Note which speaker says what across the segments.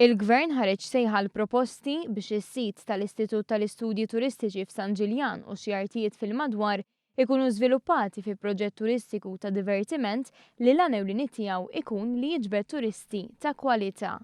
Speaker 1: Il-Gvern ħareġ sejħa għal proposti biex is-sit tal-Istitut tal-Istudji Turistiċi f'San Ġiljan u xi artijiet fil-madwar ikunu żviluppati fi proġett turistiku ta' divertiment li l-għan ewlieni tiegħu ikun li jiġbed turisti ta' kwalità.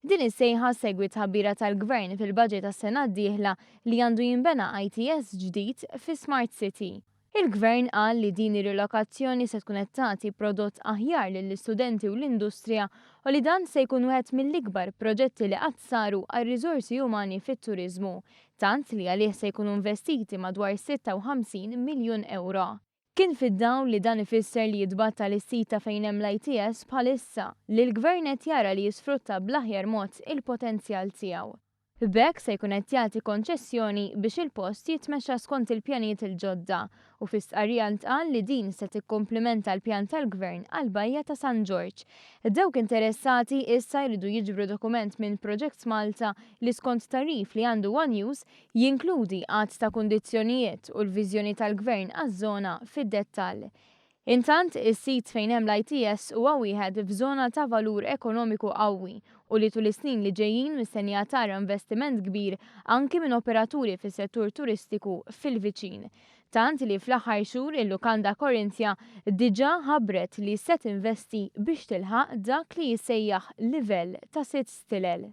Speaker 1: Din is-sejħa ssegwi t-tħabbira tal-Gvern fil-budget għas-sena d-dieħla li għandu jinbena ITS ġdid fi Smart City. Il-Gvern qal li din ir-rilokazzjoni se tkun qed tagħti prodott aħjar lill-istudenti u l-industrija u li dan se jkun wieħed mill-ikbar proġetti li qatt saru għar-riżorsi umani fit-turiżmu, tant li għalih se jkunu investiti madwar 56 miljun ewro. Kien fid-dawl li dan ifisser li jitbattal is-sit ta' fejn hemm l-ITS bħalissa, li l-Gvern qed jara li jisfrutta bl-aħjar mod il-potenzjal tiegħu. B'hekk se jkun qed jagħti konċessjoni biex il-post jitmexxa skont il-pjanijiet il-ġodda u fi stqarrija ntqal li din se tikkumplimenta l-pjan tal-Gvern għall-Bajja ta' San Ġorġ. Dawk interessati issa jridu jiġbru dokument minn Projects Malta li skont tagħrif li għandu one News jinkludi għadd ta' kundizzjonijiet u l-viżjoni tal-Gvern għaż-żona fid-dettall. Intant, is-sit fejn hemm l-ITS huwa wieħed f'żona ta' valur ekonomiku qawwi u li tul is-snin li ġejjin mistennija tara investiment kbir anki minn operaturi fis-settur turistiku fil-viċin. Tant li fl-aħħar xhur il-lukanda Corinthia diġà ħabbret li se tinvesti biex tilħaq dak li jissejjaħ livell ta' sitt stilel.